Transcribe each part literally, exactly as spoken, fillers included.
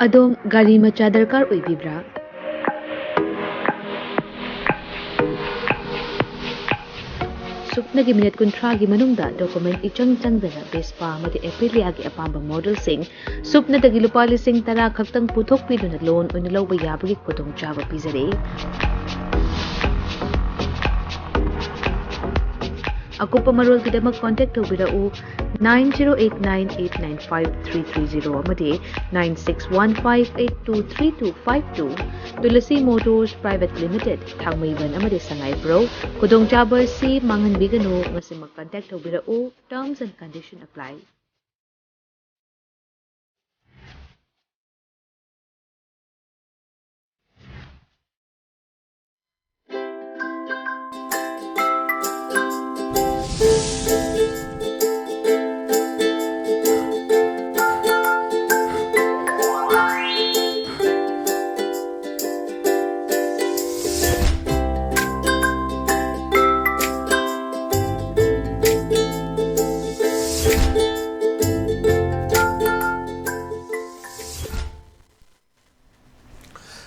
ꯑꯗꯣꯝ ꯒꯥꯔꯤ ꯃꯆꯥ ꯗꯔꯀꯥꯔ ꯑꯣꯏꯕꯤꯕ꯭ꯔꯥ? ꯁꯨꯞꯅꯒꯤ ꯃꯤꯅꯤꯠ ꯀꯨꯟꯊ꯭ꯔꯥꯒꯤ ꯃꯅꯨꯡꯗ ꯗꯣꯀꯨꯃꯦꯟ ꯏꯆꯪ ꯆꯪꯗꯅ ꯚꯦꯁꯄꯥ ꯑꯃꯗꯤ ꯑꯦꯄꯤꯂꯤꯌꯥꯒꯤ ꯑꯄꯥꯝꯕ ꯃꯣꯗꯦꯜꯁꯤꯡ ꯁꯨꯞꯅꯗꯒꯤ ꯂꯨꯄꯥ ꯂꯤꯁꯤꯡ ꯇꯔꯥ ꯈꯛꯇꯪ ꯄꯨꯊꯣꯛꯄꯤꯗꯨꯅ ꯂꯣꯟ ꯑꯣꯏꯅ ꯂꯧꯕ ꯌꯥꯕꯒꯤ ꯈꯨꯗꯣꯡꯆꯥꯕ ꯄꯤꯖꯔꯤ꯫ ꯑꯀꯨꯞꯄ ꯃꯔꯣꯜꯒꯤꯗꯃꯛ ꯀꯣꯟꯇꯦꯛ ꯇꯧꯕꯤꯔꯛꯎ, nine zero eight nine eight nine five three three zero ꯑꯃꯗꯤ nine six one five eight two three two five two꯫ Tulsi motors private limited, Thangmeiband ꯑꯃꯗꯤ ꯁꯉꯥꯏꯄ꯭ꯔꯧ꯫ ꯈꯨꯗꯣꯡꯆꯥꯕ ꯑꯁꯤ ꯃꯥꯡꯍꯟꯕꯤꯒꯅꯨ, ꯉꯁꯤꯃꯛ ꯀꯟꯇꯦꯛ ꯇꯧꯕꯤꯔꯛꯎ꯫ Terms and condition apply.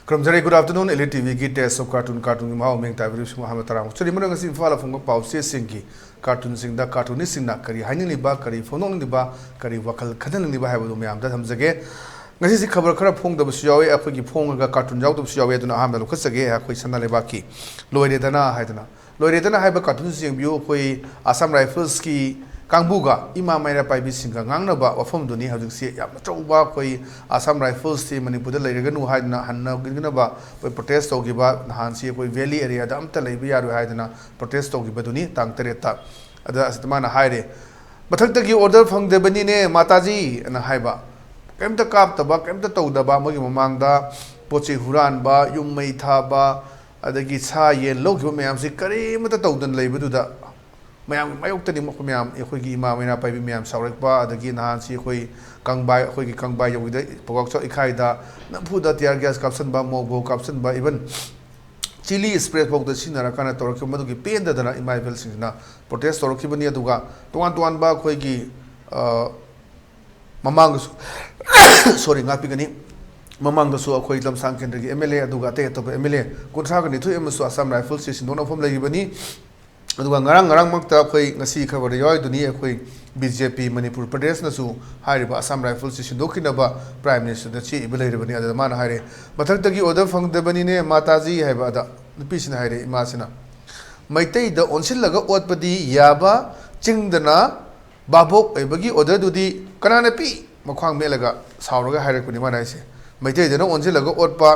ꯈꯨꯔꯨꯝꯖꯔꯤ꯫ Good afternoon, Elite ꯇꯤꯚꯤꯒꯤ Taste of Cartoon, ꯀꯥꯔꯇꯨꯟꯒꯤ ꯃꯍꯥꯎ ꯃꯤꯡ ꯇꯥꯕꯤꯔꯤꯕꯁꯤꯡꯕꯨ ꯑꯍꯥꯟꯕ ꯇꯔꯥꯝꯅ ꯑꯣꯛꯆꯔꯤ꯫ ꯃꯔꯝ ꯉꯁꯤ ꯏꯝꯐꯥꯜ ꯐꯣꯡꯕ ꯄꯥꯎꯆꯦꯁꯤꯡꯒꯤ ꯀꯥꯔꯇꯨꯟꯁꯤꯡꯗ ꯀꯥꯔꯇꯨꯅꯤꯁꯁꯤꯡꯅ ꯀꯔꯤ ꯍꯥꯏꯅꯤꯡꯂꯤꯕ, ꯀꯔꯤ ꯐꯣꯡꯗꯣꯛꯅꯤꯡꯂꯤꯕ, ꯀꯔꯤ ꯋꯥꯈꯜ ꯈꯟꯍꯟꯅꯤꯡꯂꯤꯕ ꯍꯥꯏꯕꯗꯨ ꯃꯌꯥꯝꯗ ꯊꯝꯖꯒꯦ꯫ ꯉꯁꯤꯁꯤ ꯈꯕꯔ ꯈꯔ ꯐꯣꯡꯗꯕꯁꯨ ꯌꯥꯎꯏ, ꯑꯩꯈꯣꯏꯒꯤ ꯐꯣꯡꯉꯒ ꯀꯥꯔꯇꯨꯟ ꯌꯥꯎꯗꯕꯁꯨ ꯌꯥꯎꯏ, ꯑꯗꯨꯅ ꯑꯍꯥꯟꯕ ꯂꯧꯈꯠꯆꯒꯦ꯫ ꯑꯩꯈꯣꯏ ꯁꯅꯥ ꯂꯩꯕꯥꯛꯀꯤ ꯂꯣꯏꯔꯦꯗꯅ ꯍꯥꯏꯗꯅ, ꯂꯣꯏꯔꯦꯗꯅ ꯍꯥꯏꯕ ꯀꯥꯔꯇꯨꯟꯁꯤ ꯌꯦꯡꯕꯤꯌꯨ꯫ ꯑꯩꯈꯣꯏ ꯑꯁꯥꯝ ꯔꯥꯏꯐꯜꯁꯀꯤ ꯀꯥꯡꯕꯨꯒ ꯏꯃꯥ ꯃꯩꯔꯥ ꯄꯥꯏꯕꯤꯁꯤꯡꯒ ꯉꯥꯡꯅꯕ ꯋꯥꯐꯝꯗꯨꯅꯤ꯫ ꯍꯧꯖꯤꯛꯁꯤ ꯌꯥꯝ ꯑꯆꯧꯕ ꯑꯩꯈꯣꯏ ꯑꯁꯥꯝ ꯔꯥꯏꯐꯜꯁꯇꯤ ꯃꯅꯤꯄꯨꯔꯗ ꯂꯩꯔꯒꯅꯨ ꯍꯥꯏꯗꯅ ꯍꯟꯅꯈꯤꯅꯕ ꯑꯩꯈꯣꯏ ꯄ꯭ꯔꯣꯇꯦꯁ ꯇꯧꯈꯤꯕ, ꯅꯍꯥꯟꯁꯤ ꯑꯩꯈꯣꯏ ꯚꯦꯂꯤ ꯑꯦꯔꯤꯌꯥꯗ ꯑꯝꯇ ꯂꯩꯕ ꯌꯥꯔꯣꯏ ꯍꯥꯏꯗꯅ ꯄ꯭ꯔꯣꯇꯦꯁ ꯇꯧꯈꯤꯕꯗꯨꯅꯤ, ꯇꯥꯡ ꯇꯔꯦꯠꯇ꯫ ꯑꯗ ꯑꯁꯤꯗ ꯃꯥꯅ ꯍꯥꯏꯔꯦ, "ꯃꯊꯛꯇꯒꯤ ꯑꯣꯔꯗꯔ ꯐꯪꯗꯕꯅꯤꯅꯦ ꯃꯥꯇꯥꯖꯤ" ꯑꯅ ꯍꯥꯏꯕ꯫ ꯀꯩꯝꯇ ꯀꯥꯞꯇꯕ, ꯀꯩꯝꯇ ꯇꯧꯗꯕ, ꯃꯣꯏꯒꯤ ꯃꯃꯥꯡꯗ ꯄꯣꯠ ꯆꯩ ꯍꯨꯔꯥꯟꯕ, ꯌꯨꯝ ꯃꯩ ꯊꯥꯕ, ꯑꯗꯒꯤ ꯁꯥ ꯌꯦꯟ ꯂꯧꯈꯤꯕ ꯃꯌꯥꯝꯁꯤ ꯀꯔꯤꯃꯇ ꯇꯧꯗꯅ ꯂꯩꯕꯗꯨꯗ, ꯃꯌꯥꯝꯒꯤ ꯃꯥꯌꯣꯛꯇꯅꯤ ꯑꯩꯈꯣꯏ ꯃꯌꯥꯝ, ꯑꯩꯈꯣꯏꯒꯤ ꯏꯃꯥ ꯃꯩꯔꯥ ꯄꯥꯏꯕꯤ ꯃꯌꯥꯝ ꯁꯥꯎꯔꯛꯄ, ꯑꯗꯒꯤ ꯅꯍꯥꯟꯁꯤ ꯑꯩꯈꯣꯏ ꯀꯪꯕꯥꯏ, ꯑꯩꯈꯣꯏꯒꯤ ꯀꯪꯕꯥꯏ ꯌꯧꯕꯗ ꯄꯧꯒꯥꯛꯆꯥꯎ ꯏꯈꯥꯏꯗ ꯅꯝꯐꯨꯗ tear gas ꯀꯥꯞꯁꯤꯟꯕ, ꯃꯣꯛꯕꯣ ꯀꯥꯞꯁꯤꯟꯕ, even chilli spray ꯐꯥꯎꯗ ꯁꯤꯖꯤꯟꯅꯔꯀꯥꯟꯗ ꯇꯧꯔꯛꯈꯤꯕ ꯃꯗꯨꯒꯤ ꯄꯦꯟꯗꯗꯅ ꯏꯃꯥ ꯏꯕꯦꯜꯁꯤꯡꯁꯤꯅ ꯄ꯭ꯔꯣꯇꯦꯁ ꯇꯧꯔꯛꯈꯤꯕꯅꯤ꯫ ꯑꯗꯨꯒ ꯇꯣꯉꯥꯟ ꯇꯣꯉꯥꯟꯕ ꯑꯩꯈꯣꯏꯒꯤ, ꯑ, ꯃꯃꯥꯡꯗꯁꯨ, sorry, ꯉꯥꯛꯄꯤꯒꯅꯤ꯫ ꯃꯃꯥꯡꯗꯁꯨ ꯑꯩꯈꯣꯏ ꯂꯝꯁꯥꯡ ꯀꯦꯟꯗ꯭ꯔꯒꯤ ꯑꯦꯝ ꯑꯦꯜ ꯑꯦ ꯑꯗꯨꯒ ꯑꯇꯩ ꯑꯇꯣꯞꯄ ꯑꯦꯝ ꯑꯦꯜ ꯑꯦ ꯀꯨꯟꯊ꯭ꯔꯥꯒ ꯅꯤꯊꯣꯏ ꯑꯃꯁꯨ ꯑꯁꯥꯝ ꯔꯥꯏꯐꯜꯁꯁꯤ ꯁꯤꯟꯗꯣꯛꯅꯕ ꯋꯥꯐꯝ ꯂꯩꯈꯤꯕꯅꯤ꯫ ꯑꯗꯨꯒ ꯉꯔꯥꯡ ꯉꯔꯥꯡꯃꯛꯇ ꯑꯩꯈꯣꯏ ꯉꯁꯤ ꯈꯕꯔꯗ ꯌꯥꯎꯔꯤꯗꯨꯅꯤ, ꯑꯩꯈꯣꯏ ꯕꯤ ꯖꯦ ꯄꯤ ꯃꯅꯤꯄꯨꯔ ꯄ꯭ꯔꯗꯦꯁꯅꯁꯨ ꯍꯥꯏꯔꯤꯕ ꯑꯁꯥꯝ ꯔꯥꯏꯐꯜꯁꯤ ꯁꯤꯟꯗꯣꯛꯈꯤꯅꯕ ꯄ꯭ꯔꯥꯏꯝ ꯃꯤꯅꯤꯁꯇꯔꯗ ꯆꯦ ꯏꯕ ꯂꯩꯔꯕꯅꯤ꯫ ꯑꯗꯨꯗ ꯃꯥꯅ ꯍꯥꯏꯔꯦ, "ꯃꯊꯛꯇꯒꯤ ꯑꯣꯔꯗꯔ ꯐꯪꯗꯕꯅꯤꯅꯦ ꯃꯥꯇꯥꯖꯤ" ꯍꯥꯏꯕ꯫ ꯑꯗ ꯅꯨꯄꯤꯁꯤꯅ ꯍꯥꯏꯔꯦ, ꯏꯃꯥꯁꯤꯅ, "ꯃꯩꯇꯩꯗ ꯑꯣꯟꯁꯤꯜꯂꯒ ꯑꯣꯠꯄꯗꯤ ꯌꯥꯕ, ꯆꯤꯡꯗꯅ ꯚꯥꯕꯣꯛ ꯑꯣꯏꯕꯒꯤ ꯑꯣꯔꯗꯔꯗꯨꯗꯤ ꯀꯅꯥꯅ ꯄꯤ?" ꯃꯈ꯭ꯋꯥꯡ ꯃꯦꯠꯂꯒ ꯁꯥꯎꯔꯒ ꯍꯥꯏꯔꯛꯄꯅꯤ ꯃꯥꯅ ꯍꯥꯏꯁꯦ꯫ ꯃꯩꯇꯩꯗꯅ ꯑꯣꯟꯁꯤꯜꯂꯒ ꯑꯣꯠꯄ,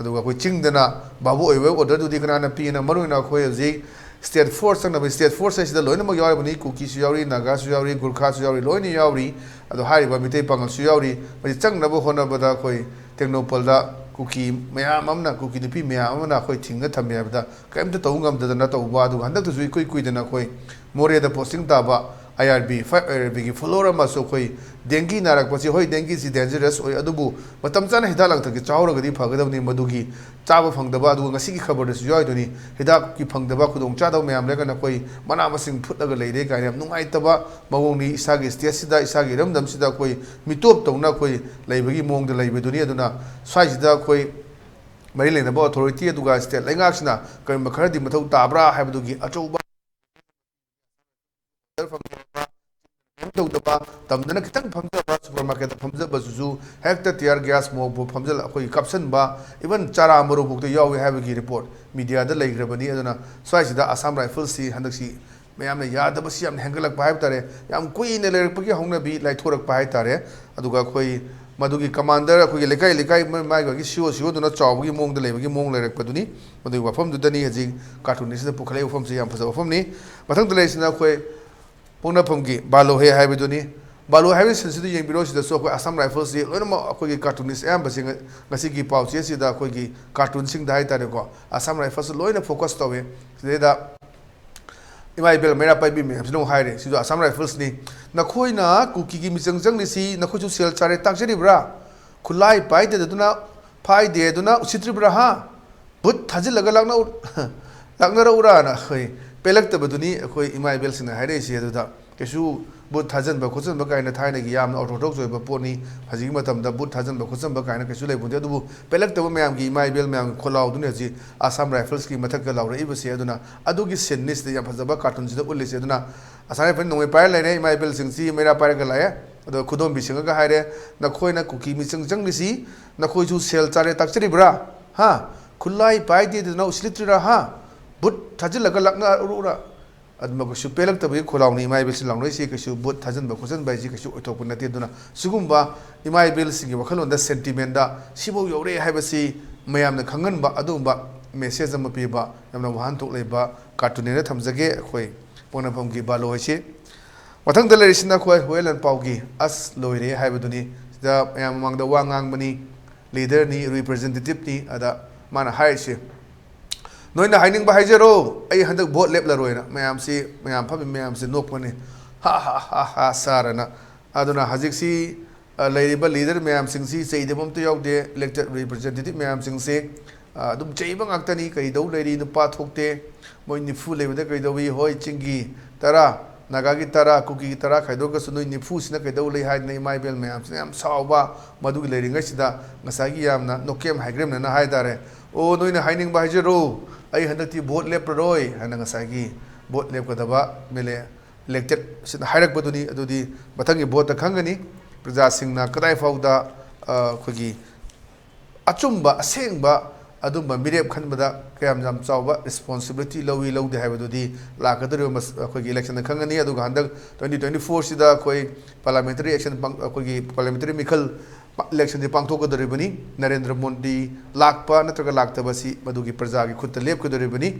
ꯑꯗꯨꯒ ꯑꯩꯈꯣꯏ ꯆꯤꯡꯗꯅ ꯚꯥꯕꯣꯛ ꯑꯣꯏꯕ ꯑꯣꯔꯗꯔꯗꯨꯗꯤ ꯀꯅꯥꯅ ꯄꯤꯅ? ꯃꯔꯨ ꯑꯣꯏꯅ ꯑꯩꯈꯣꯏ ꯍꯧꯖꯤꯛ ꯁ꯭ꯇꯦꯠ ꯐꯣꯔꯁ ꯆꯪꯅꯕ ꯁ꯭ꯇꯦꯠ ꯐꯣꯔꯁ ꯍꯥꯏꯁꯤꯗ ꯂꯣꯏꯅꯃꯛ ꯌꯥꯎꯔꯤꯕꯅꯤ꯫ ꯀꯨꯀꯤꯁꯨ ꯌꯥꯎꯔꯤ, ꯅꯥꯒꯥꯁꯨ ꯌꯥꯎꯔꯤ, ꯒꯨꯔꯈꯥꯁꯨ ꯌꯥꯎꯔꯤ, ꯂꯣꯏꯅ ꯌꯥꯎꯔꯤ꯫ ꯑꯗꯣ ꯍꯥꯏꯔꯤꯕ ꯃꯤꯇꯩ ꯄꯥꯉꯜꯁꯨ ꯌꯥꯎꯔꯤ꯫ ꯃꯁꯤ ꯆꯪꯅꯕ ꯍꯣꯠꯅꯕꯗ ꯑꯩꯈꯣꯏ ꯇꯦꯡꯅꯧꯄꯜꯗ ꯀꯨꯀꯤ ꯃꯌꯥꯝ ꯑꯃꯅ, ꯀꯨꯀꯤ ꯅꯨꯄꯤ ꯃꯌꯥꯝ ꯑꯃꯅ ꯑꯩꯈꯣꯏ ꯊꯤꯡꯉ ꯊꯝꯃꯦ ꯍꯥꯏꯕꯗ ꯀꯔꯤꯝꯇ ꯇꯧꯕ ꯉꯝꯗꯗꯅ ꯇꯧꯕ꯫ ꯑꯗꯨꯒ ꯍꯟꯗꯛꯇꯁꯨ ꯏꯀꯨꯏ ꯀꯨꯏꯗꯅ ꯑꯩꯈꯣꯏ ꯃꯣꯔꯦꯗ ꯄꯣꯁꯇꯤꯡ ꯇꯥꯕ ꯑꯥꯏ ꯑꯥꯔ ꯕꯤ, ꯐꯥꯏꯚ ꯑꯥꯏ ꯑꯥꯔ ꯕꯤꯒꯤ ꯐꯣꯂꯣꯋꯔ ꯑꯃꯁꯨ ꯑꯩꯈꯣꯏ ꯗꯦꯡꯒꯤ ꯅꯥꯔꯛꯄꯁꯤ, ꯍꯣꯏ, ꯗꯦꯡꯒꯤꯁꯤ ꯗꯦꯟꯖꯔꯁ ꯑꯣꯏ, ꯑꯗꯨꯕꯨ ꯃꯇꯝ ꯆꯥꯅ ꯍꯤꯗꯥꯛ ꯂꯥꯡꯊꯛꯁꯤ ꯆꯥꯍꯧꯔꯒꯗꯤ ꯐꯒꯗꯕꯅꯤ꯫ ꯃꯗꯨꯒꯤ ꯆꯥꯕ ꯐꯪꯗꯕ, ꯑꯗꯨꯒ ꯉꯁꯤꯒꯤ ꯈꯕꯔꯗꯁꯨ ꯌꯥꯎꯔꯤꯗꯨꯅꯤ, ꯍꯤꯗꯥꯛꯀꯤ ꯐꯪꯗꯕ ꯈꯨꯗꯣꯡꯆꯥꯗꯕ ꯃꯌꯥꯝ ꯂꯩꯔꯒꯅ ꯑꯩꯈꯣꯏ ꯃꯅꯥ ꯃꯁꯤꯡ ꯐꯨꯠꯂꯒ ꯂꯩꯔꯦ ꯀꯥꯏꯅ ꯌꯥꯝ ꯅꯨꯡꯉꯥꯏꯇꯕ ꯃꯑꯣꯡꯅꯤ꯫ ꯏꯁꯥꯒꯤ ꯁ꯭ꯇꯦꯠꯁꯤꯗ, ꯏꯁꯥꯒꯤ ꯏꯔꯝꯗꯝꯁꯤꯗ ꯑꯩꯈꯣꯏ ꯃꯤꯇꯣꯞ ꯇꯧꯅ ꯑꯩꯈꯣꯏ ꯂꯩꯕꯒꯤ ꯃꯑꯣꯡꯗ ꯂꯩꯕꯗꯨꯅꯤ꯫ ꯑꯗꯨꯅ ꯁ꯭ꯋꯥꯏꯁꯤꯗ ꯑꯩꯈꯣꯏ ꯃꯔꯤ ꯂꯩꯅꯕ ꯑꯣꯊꯣꯔꯤꯇꯤ ꯑꯗꯨꯒ ꯁ꯭ꯇꯦꯠ ꯂꯩꯉꯥꯛꯁꯤꯅ ꯀꯔꯤꯒꯨꯝꯕ ꯈꯔꯗꯤ ꯃꯊꯧ ꯇꯥꯕ꯭ꯔꯥ ꯍꯥꯏꯕꯗꯨꯒꯤ ꯑꯆꯧꯕ ꯇꯧꯗꯕ, ꯇꯝꯗꯅ ꯈꯤꯇꯪ ꯐꯝꯖꯕ ꯁꯨꯄꯔ ꯃꯥꯔꯀꯦꯠꯇ ꯐꯝꯖꯕꯁꯤꯁꯨ ꯍꯦꯛꯇ ꯇꯤꯌꯥꯔ ꯒ꯭ꯌꯥꯁ ꯃꯣꯛꯄꯨ ꯐꯝꯖꯜ-, ꯑꯩꯈꯣꯏꯒꯤ ꯀꯥꯞꯁꯤꯟꯕ, ꯏꯚꯟ ꯆꯥꯔꯥ ꯃꯔꯨꯐꯥꯎꯗ ꯌꯥꯎꯏ ꯍꯥꯏꯕꯒꯤ ꯔꯤꯄꯣꯔꯠ ꯃꯤꯗꯤꯌꯥꯗ ꯂꯩꯈ꯭ꯔꯕꯅꯤ꯫ ꯑꯗꯨꯅ ꯁ꯭ꯋꯥꯏꯁꯤꯗ ꯑꯁꯥꯝ ꯔꯥꯏꯐꯜꯁꯤ ꯍꯟꯗꯛꯁꯤ ꯃꯌꯥꯝꯅ ꯌꯥꯗꯕꯁꯤ ꯌꯥꯝꯅ ꯍꯦꯟꯒꯠꯂꯛꯄ ꯍꯥꯏꯕ ꯇꯥꯔꯦ꯫ ꯌꯥꯝ ꯀꯨꯏꯅ ꯂꯩꯔꯛꯄꯒꯤ ꯍꯧꯅꯕꯤ ꯂꯥꯏꯊꯣꯔꯛꯄ ꯍꯥꯏ ꯇꯥꯔꯦ꯫ ꯑꯗꯨꯒ ꯑꯩꯈꯣꯏ ꯃꯗꯨꯒꯤ ꯀꯃꯥꯟꯗꯔ, ꯑꯩꯈꯣꯏꯒꯤ ꯂꯩꯀꯥꯏ ꯂꯩꯀꯥꯏ ꯃ-, ꯃꯥꯒꯤ ꯃꯥꯒꯤ ꯁꯤ ꯑꯣ ꯁꯤ ꯑꯣꯗꯨꯅ ꯆꯥꯎꯕꯒꯤ ꯃꯑꯣꯡꯗ ꯂꯩꯕꯒꯤ ꯃꯑꯣꯡ ꯂꯩꯔꯛꯄꯗꯨꯅꯤ꯫ ꯃꯗꯨꯒꯤ ꯋꯥꯐꯝꯗꯨꯗꯅꯤ ꯍꯧꯖꯤꯛ ꯀꯥꯔꯇꯨꯟ ꯑꯁꯤꯗ ꯄꯨꯈꯠꯂꯛꯏꯕ ꯋꯥꯐꯝꯁꯤ ꯌꯥꯝ ꯐꯖꯕ ꯋꯥꯐꯝꯅꯤ꯫ ꯃꯊꯪꯗ ꯂꯩꯔꯤꯁꯤꯅ ꯑꯩꯈꯣꯏ ꯄꯣꯛꯅꯐꯝꯒꯤ ꯕꯥꯂꯣꯍꯦ ꯍꯥꯏꯕꯗꯨꯅꯤ꯫ ꯕꯥꯂꯣꯍꯦ ꯍꯥꯏꯕꯒꯤ ꯁꯤꯟꯁꯤꯗꯨ ꯌꯦꯡꯕꯤꯔꯣ꯫ ꯁꯤꯗꯁꯨ ꯑꯩꯈꯣꯏ ꯑꯁꯥꯝ ꯔꯥꯏꯐꯜꯁꯤ ꯂꯣꯏꯅꯃꯛ ꯑꯩꯈꯣꯏꯒꯤ ꯀꯥꯔꯇꯨꯅꯤꯁ ꯑꯌꯥꯝꯕꯁꯤ ꯉ-, ꯉꯁꯤꯒꯤ ꯄꯥꯎꯆꯦ ꯑꯁꯤꯗ ꯑꯩꯈꯣꯏꯒꯤ ꯀꯥꯔꯇꯨꯟꯁꯤꯡꯗ ꯍꯥꯏ ꯇꯥꯔꯦꯀꯣ, ꯑꯁꯥꯝ ꯔꯥꯏꯐꯜꯁꯤ ꯂꯣꯏꯅ ꯐꯣꯀꯁ ꯇꯧꯋꯦ꯫ ꯁꯤꯗꯩꯗ ꯏꯃꯥ ꯏꯕꯦꯜ ꯃꯩꯔꯥ ꯄꯥꯏꯕꯤ ꯃꯌꯥꯝꯁꯤꯅ ꯑꯃꯨꯛ ꯍꯥꯏꯔꯦ, ꯁꯤꯁꯨ ꯑꯁꯥꯝ ꯔꯥꯏꯐꯜꯁꯅꯤ, "ꯅꯈꯣꯏꯅ ꯀꯨꯀꯤꯒꯤ ꯃꯤꯆꯪ ꯆꯪꯂꯤꯁꯤ ꯅꯈꯣꯏꯁꯨ ꯁꯦꯜ ꯆꯥꯔꯦ ꯇꯥꯛꯆꯔꯤꯕ꯭ꯔꯥ? ꯈꯨꯠꯂꯥꯏ ꯄꯥꯏꯗꯦꯗꯨꯅ, ꯐꯥꯏꯗꯦꯗꯨꯅ ꯎꯁꯤꯠꯇ꯭ꯔꯤꯕ꯭ꯔꯥ, ꯍꯥ? ꯕꯨꯠ ꯊꯥꯖꯤꯜꯂꯒ ꯂꯥꯛꯅꯧ-, ꯂꯥꯛꯅꯔꯛꯎꯔꯥꯅ?" ꯑꯩꯈꯣꯏ ꯄꯦꯜꯂꯛꯇꯕꯗꯨꯅꯤ ꯑꯩꯈꯣꯏ ꯏꯃꯥ ꯏꯕꯦꯜꯁꯤꯡꯅ ꯍꯥꯏꯔꯛꯏꯁꯦ꯫ ꯑꯗꯨꯗ ꯀꯩꯁꯨ ꯕꯨꯠ ꯊꯥꯖꯤꯟꯕ ꯈꯣꯠꯆꯤꯟꯕ ꯀꯥꯏꯅ ꯊꯥꯏꯅꯒꯤ ꯌꯥꯝꯅ orthodox ꯑꯣꯏꯕ ꯄꯣꯠꯅꯤ꯫ ꯍꯧꯖꯤꯛꯀꯤ ꯃꯇꯝꯗ ꯕꯨꯠ ꯊꯥꯖꯤꯟꯕ ꯈꯣꯠꯆꯤꯟꯕ ꯀꯥꯏꯅ ꯀꯩꯁꯨ ꯂꯩꯕ ꯅꯠꯇꯦ꯫ ꯑꯗꯨꯕꯨ ꯄꯦꯜꯂꯛꯇꯕ ꯃꯌꯥꯝꯒꯤ ꯏꯃꯥ ꯏꯕꯦꯜ ꯃꯌꯥꯝꯒꯤ ꯈꯣꯜꯂꯥꯎꯗꯨꯅꯤ ꯍꯧꯖꯤꯛ Assam Riflesꯀꯤ ꯃꯊꯛꯇ ꯂꯥꯎꯔꯛꯏꯕꯁꯦ꯫ ꯑꯗꯨꯅ ꯑꯗꯨꯒꯤ sceneꯅꯤ ꯁꯤꯗ ꯌꯥꯝ ꯐꯖꯕ cartoonꯁꯤꯗ ꯎꯠꯂꯤꯁꯦ꯫ ꯑꯗꯨꯅ Assam Riflesꯅ ꯅꯣꯡꯃꯩ ꯄꯥꯏꯔ ꯂꯩꯔꯦ, ꯏꯃꯥ ꯏꯕꯦꯜꯁꯤꯡꯁꯤ ꯃꯩꯔꯥ ꯄꯥꯏꯔꯒ ꯂꯥꯛꯑꯦ꯫ ꯑꯗꯣ ꯈꯨꯗꯣꯝꯕꯤꯁꯤꯡꯉꯒ ꯍꯥꯏꯔꯦ, "ꯅꯈꯣꯏꯅ ꯀꯨꯀꯤ ꯃꯤꯆꯪ ꯆꯪꯂꯤꯁꯤ ꯅꯈꯣꯏꯁꯨ ꯁꯦꯜ ꯆꯥꯔꯦ ꯇꯥꯛꯆꯔꯤꯕ꯭ꯔꯥ? ꯍꯥ? ꯈꯨꯠꯂꯥꯏ ꯄꯥꯏꯗꯦꯗꯅ ꯎꯁꯤꯜꯂꯛꯇ꯭ꯔꯤꯔꯥ? ꯍꯥ? ꯕꯨꯠ ꯊꯥꯖꯤꯜꯂꯒ ꯂꯥꯛꯅꯔꯨꯔꯥ?" ꯑꯗꯨꯃꯛ ꯀꯩꯁꯨ ꯄꯦꯜꯂꯛꯇꯕꯒꯤ ꯈꯣꯜꯂꯥꯎꯅꯤ ꯏꯃꯥ ꯏꯕꯦꯜꯁꯤ ꯂꯥꯎꯅꯔꯤꯁꯤ꯫ ꯀꯩꯁꯨ ꯕꯨꯠ ꯊꯥꯖꯤꯟꯕ ꯈꯣꯠꯆꯤꯟꯕ ꯍꯥꯏꯁꯤ ꯀꯩꯁꯨ ꯑꯣꯏꯊꯣꯛꯄ ꯅꯠꯇꯦ꯫ ꯑꯗꯨꯅ ꯁꯤꯒꯨꯝꯕ ꯏꯃꯥ ꯏꯕꯦꯜꯁꯤꯡꯒꯤ ꯋꯥꯈꯜꯂꯣꯟꯗ, sentimentꯗ ꯁꯤꯐꯥꯎ ꯌꯧꯔꯦ ꯍꯥꯏꯕꯁꯤ ꯃꯌꯥꯝꯅ ꯈꯪꯍꯟꯕ ꯑꯗꯨꯒꯨꯝꯕ message ꯑꯃ ꯄꯤꯕ ꯌꯥꯝꯅ ꯋꯥꯍꯟꯊꯣꯛ ꯂꯩꯕ cartoonꯅꯦꯅ ꯊꯝꯖꯒꯦ ꯑꯩꯈꯣꯏ ꯄꯣꯛꯅꯐꯝꯒꯤ ꯕꯥꯂꯣ ꯍꯥꯏꯁꯤ꯫ ꯃꯊꯪꯗ ꯂꯩꯔꯤꯁꯤꯅ ꯑꯩꯈꯣꯏ ꯍꯨꯌꯦꯟ ꯂꯥꯟꯄꯥꯎꯒꯤ "ꯑꯁ ꯂꯣꯏꯔꯦ" ꯍꯥꯏꯕꯗꯨꯅꯤ꯫ ꯁꯤꯗ ꯃꯌꯥꯝ ꯃꯃꯥꯡꯗ ꯋꯥ ꯉꯥꯡꯕꯅꯤ, leaderꯅꯤ, representativeꯅꯤ꯫ ꯑꯗ ꯃꯥꯅ ꯍꯥꯏꯔꯤꯁꯦ, "ꯅꯣꯏꯅ ꯍꯥꯏꯅꯤꯡꯕ ꯍꯥꯏꯖꯔꯣ, ꯑꯩ ꯍꯟꯗꯛ vote ꯂꯦꯞꯂꯔꯣꯏꯅ"꯫ ꯃꯌꯥꯝꯁꯤ, ꯃꯌꯥꯝ ꯐꯝꯃꯤ ꯃꯌꯥꯝꯁꯤ ꯅꯣꯛꯄꯅꯤ, "ꯍꯥ ꯍꯥ ꯍꯥ ꯍꯥ ꯁꯥꯔꯅ꯫ ꯑꯗꯨꯅ ꯍꯧꯖꯤꯛꯁꯤ, ꯑ, ꯂꯩꯔꯤꯕ leader ꯃꯌꯥꯝꯁꯤꯡꯁꯤ ꯆꯩꯗꯕ ꯑꯝꯇ ꯌꯥꯎꯗꯦ꯫ Elected representative ꯃꯌꯥꯝꯁꯤꯡꯁꯦ, ꯑ, ꯑꯗꯨꯝ ꯆꯩꯕ ꯉꯥꯛꯇꯅꯤ꯫ "ꯀꯩꯗꯧ ꯂꯩꯔꯤ? ꯅꯨꯄꯥ ꯊꯣꯛꯇꯦ꯫ ꯃꯣꯏ ꯅꯤꯐꯨ ꯂꯩꯕꯗ ꯀꯩꯗꯧꯏ? ꯍꯣꯏ, ꯆꯤꯡꯒꯤ ꯇꯔꯥ, ꯅꯥꯒꯥꯒꯤ ꯇꯔꯥ, ꯀꯨꯀꯤꯒꯤ ꯇꯔꯥ ꯈꯥꯏꯗꯣꯛꯑꯒꯁꯨ ꯅꯣꯏ ꯅꯤꯐꯨꯁꯤꯅ ꯀꯩꯗꯧ ꯂꯩ?" ꯍꯥꯏꯗꯅ ꯏꯃꯥ ꯏꯕꯦꯜ ꯃꯌꯥꯝꯁꯤꯅ ꯌꯥꯝ ꯁꯥꯎꯕ꯫ ꯃꯗꯨꯒꯤ ꯂꯩꯔꯤꯉꯩꯁꯤꯗ ꯉꯁꯥꯏꯒꯤ ꯌꯥꯝꯅ ꯅꯣꯛꯀꯦꯝ ꯍꯥꯏꯒ꯭ꯔꯦꯝꯅꯅ ꯍꯥꯏ ꯇꯥꯔꯦ, "ꯑꯣ, ꯅꯣꯏꯅ ꯍꯥꯏꯅꯤꯡꯕ ꯍꯥꯏꯖꯔꯣ, ꯑꯩ ꯍꯟꯗꯛꯇꯤ vote ꯂꯦꯞꯄꯔꯣꯏ" ꯍꯥꯏꯅ ꯉꯁꯥꯏꯒꯤ vote ꯂꯦꯞꯀꯗꯕ MLA elected ꯁꯤꯅ ꯍꯥꯏꯔꯛꯄꯗꯨꯅꯤ꯫ ꯑꯗꯨꯗꯤ ꯃꯊꯪꯒꯤ voteꯇ ꯈꯪꯒꯅꯤ ꯄ꯭ꯔꯖꯥꯁꯤꯡꯅ ꯀꯗꯥꯏ ꯐꯥꯎꯗ, ꯑ, ꯑꯩꯈꯣꯏꯒꯤ ꯑꯆꯨꯝꯕ, ꯑꯁꯦꯡꯕ ꯑꯗꯨꯝꯕ ꯃꯤꯔꯦꯞ ꯈꯟꯕꯗ ꯀꯌꯥꯝ ꯌꯥꯝ ꯆꯥꯎꯕ responsibility ꯂꯧꯏ ꯂꯧꯗꯦ ꯍꯥꯏꯕꯗꯨꯗꯤ ꯂꯥꯛꯀꯗꯧꯔꯤꯕ ꯃꯁ-, ꯑꯩꯈꯣꯏꯒꯤ electionꯗ ꯈꯪꯒꯅꯤ꯫ ꯑꯗꯨꯒ ꯍꯟꯗꯛ twenty twenty fourꯁꯤꯗ ꯑꯩꯈꯣꯏ parliamentary action ꯄꯥꯡ-, ꯑꯩꯈꯣꯏꯒꯤ parliamentary ꯃꯤꯈꯜ electionꯁꯤ ꯄꯥꯡꯊꯣꯛꯀꯗꯧꯔꯤꯕꯅꯤ꯫ ꯅꯔꯦꯟꯗ꯭ꯔ ꯃꯣꯗꯤ ꯂꯥꯛꯄ ꯅꯠꯇ꯭ꯔꯒ ꯂꯥꯛꯇꯕꯁꯤ ꯃꯗꯨꯒꯤ ꯄ꯭ꯔꯖꯥꯒꯤ ꯈꯨꯠꯇ ꯂꯦꯞꯀꯗꯧꯔꯤꯕꯅꯤ꯫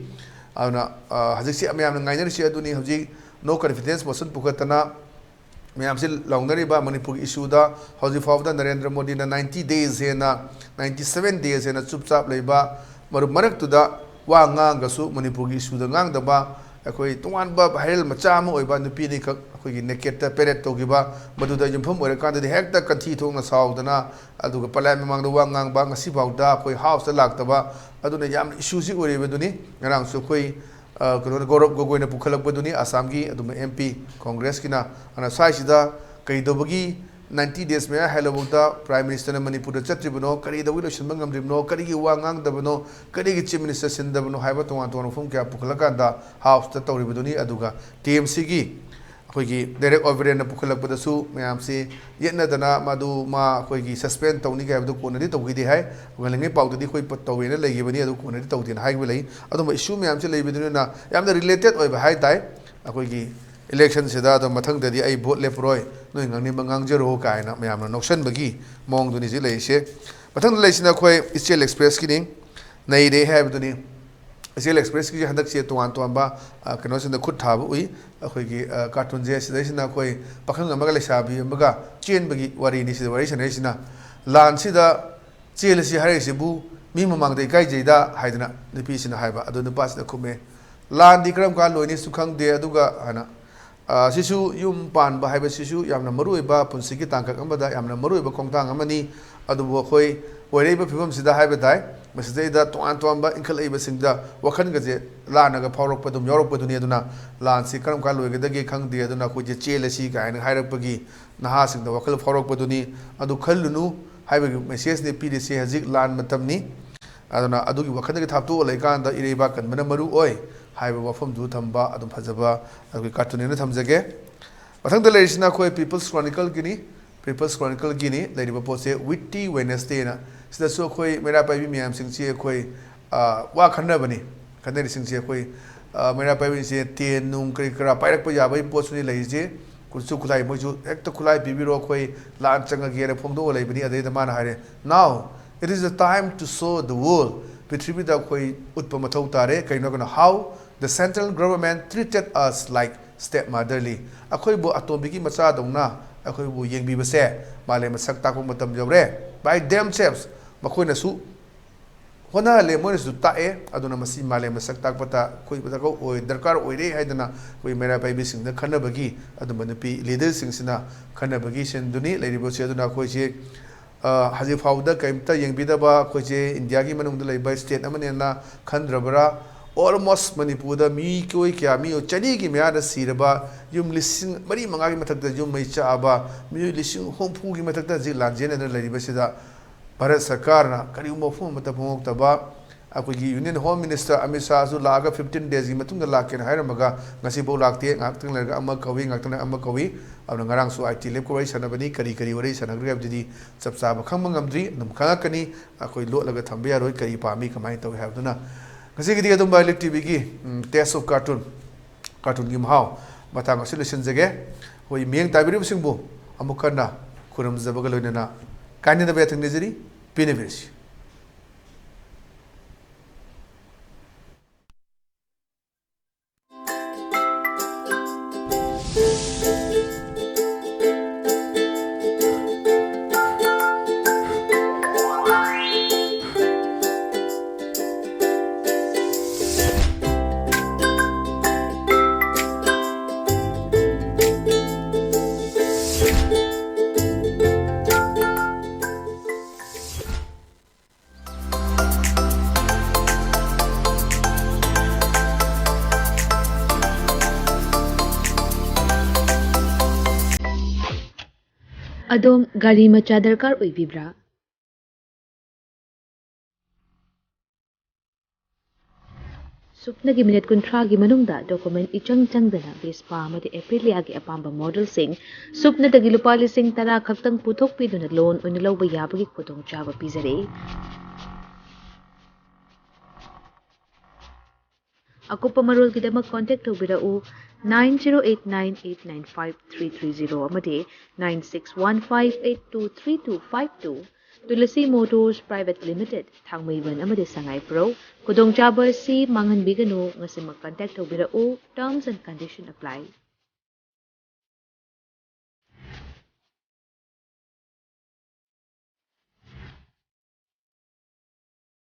ꯑꯗꯨꯅ, ꯑ, ꯍꯧꯖꯤꯛꯁꯤ ꯃꯌꯥꯝꯅ ꯉꯥꯏꯅꯔꯤꯁꯤ ꯑꯗꯨꯅꯤ꯫ ꯍꯧꯖꯤꯛ no confidence motion ꯄꯨꯈꯠꯇꯅ ꯃꯌꯥꯝꯁꯤ ꯂꯥꯎꯅꯔꯤꯕ ꯃꯅꯤꯄꯨꯔꯒꯤ issueꯗ ꯍꯧꯖꯤꯛ ꯐꯥꯎꯕꯗ ꯅꯔꯦꯟꯗ꯭ꯔ ꯃꯣꯗꯤꯅ ninety days ꯍꯦꯟꯅ, ninety seven days ꯍꯦꯟꯅ ꯆꯨꯞ ꯆꯥꯞ ꯂꯩꯕ, ꯃꯔꯨꯞ ꯃꯔꯛꯇꯨꯗ ꯋꯥ ꯉꯥꯡꯉꯒꯁꯨ ꯃꯅꯤꯄꯨꯔꯒꯤ issueꯗ ꯉꯥꯡꯗꯕ, ꯑꯩꯈꯣꯏ ꯇꯣꯉꯥꯟꯕ viral ꯃꯆꯥ ꯑꯃ ꯑꯣꯏꯕ ꯅꯨꯄꯤ ꯑꯅꯤꯈꯛ ꯑꯩꯈꯣꯏꯒꯤ nakedꯇ parade ꯇꯧꯈꯤꯕ, ꯃꯗꯨꯗ ꯌꯨꯝꯐꯝ ꯑꯣꯏꯔꯀꯥꯟꯗꯗꯤ ꯍꯦꯛꯇ ꯀꯟꯊꯤ ꯊꯣꯛꯅ ꯁꯥꯎꯗꯅ, ꯑꯗꯨꯒ parliament ꯃꯃꯥꯡꯗ ꯋꯥ ꯉꯥꯡꯕ, ꯉꯁꯤꯐꯥꯎꯗ ꯑꯩꯈꯣꯏ houseꯇ ꯂꯥꯛꯇꯕ, ꯑꯗꯨꯅ ꯌꯥꯝꯅ issueꯁꯤ ꯑꯣꯏꯔꯤꯕꯗꯨꯅꯤ꯫ ꯉꯔꯥꯡꯁꯨ ꯑꯩꯈꯣꯏ, ꯑ, ꯀꯩꯅꯣꯅ, ꯒꯧꯔꯕ ꯒꯣꯒꯣꯏꯅ ꯄꯨꯈꯠꯂꯛꯄꯗꯨꯅꯤ, ꯑꯁꯥꯝꯒꯤ ꯑꯗꯨꯝ ꯑꯦꯝ ꯄꯤ ꯀꯣꯡꯒ꯭ꯔꯦꯁꯀꯤꯅ꯫ ꯑꯗꯨꯅ ꯁ꯭ꯋꯥꯏꯁꯤꯗ ꯀꯩꯗꯧꯕꯒꯤ ꯅꯥꯏꯟꯇꯤ ꯗꯦꯖ ꯃꯌꯥ ꯍꯦꯜꯂꯕꯗ ꯄ꯭ꯔꯥꯏꯝ ꯃꯤꯅꯤꯁꯇꯔꯅ ꯃꯅꯤꯄꯨꯔꯗ ꯆꯠꯇ꯭ꯔꯤꯕꯅꯣ, ꯀꯔꯤꯗꯧꯕꯒꯤ ꯂꯣꯏꯁꯤꯟꯕ ꯉꯝꯗ꯭ꯔꯤꯕꯅꯣ, ꯀꯔꯤꯒꯤ ꯋꯥ ꯉꯥꯡꯗꯕꯅꯣ, ꯀꯔꯤꯒꯤ ꯆꯤꯐ ꯃꯤꯅꯤꯁꯇꯔ ꯁꯤꯟꯗꯕꯅꯣ ꯍꯥꯏꯕ ꯇꯣꯉꯥꯟ ꯇꯣꯉꯥꯟꯕ ꯋꯥꯐꯝ ꯀꯌꯥ ꯄꯨꯈꯠꯂꯀꯥꯟꯗ ꯍꯥꯎꯁꯇ ꯇꯧꯔꯤꯕꯗꯨꯅꯤ꯫ ꯑꯗꯨꯒ ꯇꯤ ꯑꯦꯝ ꯁꯤꯒꯤ ꯑꯩꯈꯣꯏꯒꯤ ꯗꯦꯔꯦꯛ ꯑꯣꯕꯔꯦꯟꯅ ꯄꯨꯈꯠꯂꯛꯄꯗꯁꯨ ꯃꯌꯥꯝꯁꯤ ꯌꯦꯠꯅꯗꯅ ꯃꯗꯨ ꯃꯥ ꯑꯩꯈꯣꯏꯒꯤ ꯁꯁꯄꯦꯟ ꯇꯧꯅꯤ ꯀꯥꯏ ꯍꯥꯏꯕꯗꯨ ꯀꯣꯟꯅꯗꯤ ꯇꯧꯈꯤꯗꯦ ꯍꯥꯏ꯫ ꯉꯜꯂꯤꯉꯩ ꯄꯥꯎꯗꯗꯤ ꯑꯩꯈꯣꯏ ꯄ-, ꯇꯧꯋꯦꯅ ꯂꯩꯈꯤꯕꯅꯤ, ꯑꯗꯨ ꯀꯣꯟꯅꯗꯤ ꯇꯧꯗꯦꯅ ꯍꯥꯏꯈꯤꯕ ꯂꯩ꯫ ꯑꯗꯨꯝꯕ ꯏꯁꯨ ꯃꯌꯥꯝꯁꯤ ꯂꯩꯕꯗꯨꯅ ꯌꯥꯝꯅ ꯔꯤꯂꯦꯇꯦꯠ ꯑꯣꯏꯕ ꯍꯥꯏ ꯇꯥꯏ꯫ ꯑꯩꯈꯣꯏꯒꯤ ꯏꯂꯦꯛꯁꯟꯁꯤꯗ ꯑꯗꯨꯝ ꯃꯊꯪꯗꯗꯤ ꯑꯩ ꯚꯣꯠ ꯂꯦꯞꯄꯔꯣꯏ, ꯅꯣꯏ ꯉꯥꯡꯅꯤꯡꯕ ꯉꯥꯡꯖꯔꯣ ꯀꯥꯏꯅ ꯃꯌꯥꯝꯅ ꯅꯣꯛꯁꯟꯕꯒꯤ ꯃꯑꯣꯡꯗꯨꯅꯤ ꯍꯧꯖꯤꯛ ꯂꯩꯔꯤꯁꯦ꯫ ꯃꯊꯪꯗ ꯂꯩꯔꯤꯁꯤꯅ ꯑꯩꯈꯣꯏ ꯏꯆꯦꯜ ꯑꯦꯛꯁꯄ꯭ꯔꯦꯁꯀꯤꯅꯤ, ꯅꯩꯔꯦ ꯍꯥꯏꯕꯗꯨꯅꯤ꯫ ꯏꯆꯦꯜ ꯑꯦꯛꯁꯄ꯭ꯔꯦꯁꯀꯤꯁꯦ ꯍꯟꯗꯛꯁꯦ ꯇꯣꯉꯥꯟ ꯇꯣꯉꯥꯟꯕ, ꯑ, ꯀꯩꯅꯣꯁꯤꯡꯗ ꯈꯨꯠ ꯊꯥꯕ ꯎꯏ꯫ ꯑꯩꯈꯣꯏꯒꯤ, ꯑ, ꯀꯥꯔꯇꯨꯟꯁꯦ ꯁꯤꯗꯩꯁꯤꯅ ꯑꯩꯈꯣꯏ ꯄꯥꯈꯪ ꯑꯃꯒ ꯂꯩꯁꯥꯕꯤ ꯑꯃꯒ ꯆꯦꯟꯕꯒꯤ ꯋꯥꯔꯤꯅꯤ ꯁꯤꯗ ꯋꯥꯔꯤ ꯁꯥꯟꯅꯔꯤꯁꯤꯅ꯫ ꯂꯥꯟꯁꯤꯗ ꯆꯦꯜꯂꯁꯤ ꯍꯥꯏꯔꯛꯏꯁꯤꯕꯨ ꯃꯤ ꯃꯃꯥꯡꯗ ꯏꯀꯥꯏꯖꯩꯗ ꯍꯥꯏꯗꯅ ꯅꯨꯄꯤꯁꯤꯅ ꯍꯥꯏꯕ꯫ ꯑꯗꯨ ꯅꯨꯄꯥꯁꯤꯅ ꯈꯨꯝꯃꯦ, "ꯂꯥꯟꯗꯤ ꯀꯔꯝ ꯀꯥꯟ ꯂꯣꯏꯅꯤꯁꯨ ꯈꯪꯗꯦ", ꯑꯗꯨꯒ ꯍꯥꯏꯅ ꯑ, ꯁꯤꯁꯨ ꯌꯨꯝ ꯄꯥꯟꯕ ꯍꯥꯏꯕꯁꯤꯁꯨ ꯌꯥꯝꯅ ꯃꯔꯨꯑꯣꯏꯕ, ꯄꯨꯟꯁꯤꯒꯤ ꯇꯥꯡꯀꯛ ꯑꯃꯗ ꯌꯥꯝꯅ ꯃꯔꯨꯑꯣꯏꯕ ꯈꯣꯡꯊꯥꯡ ꯑꯃꯅꯤ꯫ ꯑꯗꯨꯕꯨ ꯑꯩꯈꯣꯏ ꯑꯣꯏꯔꯛꯏꯕ ꯐꯤꯕꯝꯁꯤꯗ ꯍꯥꯏꯕ ꯇꯥꯏ, ꯃꯁꯤꯗꯩꯗ ꯇꯣꯉꯥꯟ ꯇꯣꯉꯥꯟꯕ ꯏꯟꯈꯠꯂꯛꯏꯕꯁꯤꯡꯗ ꯋꯥꯈꯜꯒꯁꯦ ꯂꯥꯟꯅꯒ ꯐꯥꯎꯔꯛꯄ ꯑꯗꯨꯝ ꯌꯥꯎꯔꯛꯄꯗꯨꯅꯤ꯫ ꯑꯗꯨꯅ ꯂꯥꯟꯁꯤ ꯀꯔꯝ ꯀꯥꯟ ꯂꯣꯏꯒꯗꯒꯦ ꯈꯪꯗꯦ, ꯑꯗꯨꯅ ꯑꯩꯈꯣꯏꯁꯦ ꯆꯦꯜꯂꯁꯤ ꯀꯥꯏꯅ ꯍꯥꯏꯔꯛꯄꯒꯤ ꯅꯍꯥꯁꯤꯡꯗ ꯋꯥꯈꯜ ꯐꯥꯎꯔꯛꯄꯗꯨꯅꯤ꯫ ꯑꯗꯨ ꯈꯜꯂꯨꯅꯨ ꯍꯥꯏꯕꯒꯤ ꯃꯦꯁꯦꯖꯅꯤ ꯄꯤꯔꯤꯁꯤ꯫ ꯍꯧꯖꯤꯛ ꯂꯥꯟ ꯃꯇꯝꯅꯤ꯫ ꯑꯗꯨꯅ ꯑꯗꯨꯒꯤ ꯋꯥꯈꯜꯗꯒꯤ ꯊꯥꯞꯇꯣꯛꯑ ꯂꯩꯀꯥꯟꯗ ꯏꯔꯩꯕꯥꯛ ꯀꯟꯕꯅ ꯃꯔꯨ ꯑꯣꯏ ꯍꯥꯏꯕ ꯋꯥꯐꯝꯗꯨ ꯊꯝꯕ ꯑꯗꯨꯝ ꯐꯖꯕ ꯑꯩꯈꯣꯏ ꯀꯥꯔꯇꯨꯟꯅꯦꯅ ꯊꯝꯖꯒꯦ꯫ ꯃꯊꯪꯗ ꯂꯩꯔꯤꯁꯤꯅ ꯑꯩꯈꯣꯏ ꯄꯤꯄꯜꯁ ꯀ꯭ꯔꯣꯅꯤꯀꯜꯒꯤꯅꯤ꯫ ꯄꯤꯄꯜꯁ ꯀ꯭ꯔꯣꯅꯤꯀꯜꯒꯤꯅꯤ ꯂꯩꯔꯤꯕ ꯄꯣꯠꯁꯦ ꯋꯤꯠꯇꯤ ꯋꯦꯅꯁꯗꯦꯅ꯫ ꯁꯤꯗꯁꯨ ꯑꯩꯈꯣꯏ ꯃꯩꯔꯥ ꯄꯥꯏꯕꯤ ꯃꯌꯥꯝꯁꯤꯡꯁꯤ ꯑꯩꯈꯣꯏ, ꯑ, ꯋꯥ ꯈꯟꯅꯕꯅꯤ꯫ ꯈꯟꯅꯔꯤꯁꯤꯡꯁꯦ ꯑꯩꯈꯣꯏ, ꯑ, ꯃꯩꯔꯥ ꯄꯥꯏꯕꯤꯁꯦ ꯇꯦꯟ ꯅꯨꯡ ꯀꯔꯤ ꯀꯔꯥ ꯄꯥꯏꯔꯛꯄ ꯌꯥꯕꯒꯤ ꯄꯣꯠꯁꯨꯅꯤ ꯂꯩꯔꯤꯁꯦ꯫ ꯈꯨꯠꯁꯨ ꯈꯨꯠꯂꯥꯏ ꯃꯣꯏꯁꯨ ꯍꯦꯛꯇ ꯈꯨꯠꯂꯥꯏ ꯄꯤꯕꯤꯔꯣ, ꯑꯩꯈꯣꯏ ꯂꯥꯟ ꯆꯪꯉꯒꯦꯅ ꯐꯣꯡꯗꯣꯛꯑ ꯂꯩꯕꯅꯤ꯫ ꯑꯗꯩꯗ ꯃꯥꯅ ꯍꯥꯏꯔꯦ, "Now it is the time to show the world", ꯄ꯭ꯔꯤꯊꯤꯕꯤꯗ ꯑꯩꯈꯣꯏ ꯎꯠꯄ ꯃꯊꯧ ꯇꯥꯔꯦ꯫ ꯀꯩꯅꯣ ꯀꯩꯅꯣ? "How the central government treated us like stepmotherly", ꯑꯩꯈꯣꯏꯕꯨ ꯑꯇꯣꯝꯕꯤꯒꯤ ꯃꯆꯥꯗꯧꯅ ꯑꯩꯈꯣꯏꯕꯨ ꯌꯦꯡꯕꯤꯕꯁꯦ ꯃꯥꯂꯦꯝꯅ ꯁꯛ ꯇꯥꯛꯄ ꯃꯇꯝ ꯌꯧꯔꯦ꯫ "By themselves", ꯃꯈꯣꯏꯅꯁꯨ ꯍꯣꯠꯅꯍꯜꯂꯦ, ꯃꯣꯏꯅꯁꯨ ꯇꯥꯛꯑꯦ꯫ ꯑꯗꯨꯅ ꯃꯁꯤ ꯃꯥꯂꯦꯝꯅ ꯁꯛ ꯇꯥꯛꯄꯗ ꯑꯩꯈꯣꯏ ꯗꯔꯀꯥꯔ ꯑꯣꯏ, ꯗꯔꯀꯥꯔ ꯑꯣꯏꯔꯦ ꯍꯥꯏꯗꯅ ꯑꯩꯈꯣꯏ ꯃꯩꯔꯥ ꯄꯥꯏꯕꯤꯁꯤꯡꯗ ꯈꯟꯅꯕꯒꯤ, ꯑꯗꯨꯝꯕ ꯅꯨꯄꯤ ꯂꯤꯗꯔꯁꯤꯡꯁꯤꯅ ꯈꯟꯅꯕꯒꯤ ꯁꯤꯟꯗꯨꯅꯤ ꯂꯩꯔꯤꯕꯁꯦ꯫ ꯑꯗꯨꯅ ꯑꯩꯈꯣꯏꯁꯦ, ꯑ, ꯍꯧꯖꯤꯛ ꯐꯥꯎꯕꯗ ꯀꯔꯤꯝꯇ ꯌꯦꯡꯕꯤꯗꯕ, ꯑꯩꯈꯣꯏꯁꯦ ꯏꯟꯗꯤꯌꯥꯒꯤ ꯃꯅꯨꯡꯗ ꯂꯩꯕ ꯁ꯭ꯇꯦꯠ ꯑꯃꯅꯦꯅ ꯈꯟꯗ꯭ꯔꯕ꯭ꯔꯥ? almost ꯃꯅꯤꯄꯨꯔꯗ ꯃꯤꯑꯣꯏ ꯀꯌꯥ, ꯃꯤꯑꯣꯏ ꯆꯅꯤꯒꯤ ꯃꯌꯥꯗ ꯁꯤꯔꯕ, ꯌꯨꯝ ꯂꯤꯁꯤꯡ ꯃꯔꯤ ꯃꯉꯥꯒꯤ ꯃꯊꯛꯇ ꯌꯨꯝ ꯃꯩ ꯆꯥꯛꯑꯕ, ꯃꯤꯑꯣꯏ ꯂꯤꯁꯤꯡ ꯍꯨꯝꯐꯨꯒꯤ ꯃꯊꯛꯇ ꯍꯧꯖꯤꯛ ꯂꯥꯟꯖꯦꯟꯅꯗꯨꯅ ꯂꯩꯔꯤꯕꯁꯤꯗ ꯚꯥꯔꯠ ꯁꯔꯀꯥꯔꯅ ꯀꯔꯤꯒꯨꯝꯕ ꯋꯥꯐꯝ ꯑꯃꯠꯇ ꯐꯣꯡꯗꯣꯛꯇꯕ, ꯑꯩꯈꯣꯏꯒꯤ Union Home Minister ꯑꯃꯤꯠ ꯁꯥꯍꯁꯨ ꯂꯥꯛꯑꯒ fifteen days ꯒꯤ ꯃꯇꯨꯡꯗ ꯂꯥꯛꯀꯦꯅ ꯍꯥꯏꯔꯝꯃꯒ ꯉꯁꯤꯐꯥꯎ ꯂꯥꯛꯇꯦ꯫ ꯉꯥꯏꯍꯥꯛꯇꯪ ꯂꯩꯔꯒ ꯑꯃ ꯀꯧꯏ, ꯉꯥꯏꯍꯥꯛꯇꯪ ꯂꯩꯔꯒ ꯑꯃ ꯀꯧꯏ꯫ ꯑꯗꯨꯅ ꯉꯔꯥꯡꯁꯨ ITLF ꯀ ꯋꯥꯔꯤ ꯁꯥꯟꯅꯕꯅꯤ, ꯀꯔꯤ ꯀꯔꯤ ꯋꯥꯔꯤ ꯁꯥꯟꯅꯈ꯭ꯔꯦ ꯍꯥꯏꯕꯗꯨꯗꯤ ꯆꯞ ꯆꯥꯕ ꯈꯪꯕ ꯉꯝꯗ꯭ꯔꯤ꯫ ꯑꯗꯨꯝ ꯈꯪꯉꯛꯀꯅꯤ, ꯑꯩꯈꯣꯏ ꯂꯣꯠꯂꯒ ꯊꯝꯕ ꯌꯥꯔꯣꯏ ꯀꯔꯤ ꯄꯥꯝꯃꯤ, ꯀꯃꯥꯏꯅ ꯇꯧꯏ ꯍꯥꯏꯕꯗꯨꯅ꯫ ꯉꯁꯤꯒꯤꯗꯤ ꯑꯗꯨꯝ ꯚꯥꯏ ꯂꯤꯛ ꯇꯤꯚꯤꯒꯤ, ꯎꯝ, Taste of Cartoon, ꯀꯥꯔꯇꯨꯟꯒꯤ ꯃꯍꯥꯎ ꯃꯇꯥꯡ ꯑꯁꯤ ꯂꯣꯏꯁꯤꯟꯖꯒꯦ꯫ ꯑꯩꯈꯣꯏ ꯃꯤꯠꯌꯦꯡ ꯇꯥꯕꯤꯔꯤꯕꯁꯤꯡꯕꯨ ꯑꯃꯨꯛ ꯍꯟꯅ ꯈꯨꯔꯨꯝꯖꯕꯒ ꯂꯣꯏꯅꯅ ꯀꯥꯏꯅꯗꯕ ꯌꯥꯊꯪ ꯅꯤꯖꯔꯤ꯫ ꯄꯦꯟꯅꯕꯤꯔꯁꯤ꯫ ꯑꯗꯣꯝ ꯒꯥꯔꯤ ꯃꯆꯥ ꯗꯔꯀꯥꯔ ꯑꯣꯏꯕꯤꯕ꯭ꯔꯥ? ꯁꯨꯞꯅꯒꯤ ꯃꯤꯅꯤꯠ ꯀꯨꯟꯊ꯭ꯔꯥꯒꯤ ꯃꯅꯨꯡꯗ ꯗꯣꯀꯨꯃꯦꯟ ꯏꯆꯪ ꯆꯪꯗꯅ ꯚꯦꯁꯄꯥ ꯑꯃꯗꯤ ꯑꯦꯄ꯭ꯔꯤꯂꯤꯌꯥꯒꯤ ꯑꯄꯥꯝꯕ ꯃꯣꯗꯦꯜꯁꯤꯡ ꯁꯨꯞꯅꯗꯒꯤ ꯂꯨꯄꯥ ꯂꯤꯁꯤꯡ ꯇꯔꯥ ꯈꯛꯇꯪ ꯄꯨꯊꯣꯛꯄꯤꯗꯨꯅ ꯂꯣꯟ ꯑꯣꯏꯅ ꯂꯧꯕ ꯌꯥꯕꯒꯤ ꯈꯨꯗꯣꯡꯆꯥꯕ ꯄꯤꯖꯔꯤ꯫ ꯑꯀꯨꯞꯄ ꯃꯔꯣꯜꯒꯤꯗꯃꯛ ꯀꯣꯟꯇꯦꯛ ꯇꯧꯕꯤꯔꯛꯎ nine zero eight nine eight nine five three three zero ꯑꯃꯗꯤ nine six one five eight two three two five two꯫ Tulsi motors private limited, Thangmeiband ꯑꯃꯗꯤ ꯁꯉꯥꯏꯄ꯭ꯔꯧ꯫ ꯈꯨꯗꯣꯡꯆꯥꯕ ꯑꯁꯤ ꯃꯥꯡꯍꯟꯕꯤꯒꯅꯨ꯫ ꯉꯁꯤꯃꯛ ꯀꯟꯇꯦꯛ ꯇꯧꯕꯤꯔꯛꯎ꯫ Terms and condition apply꯫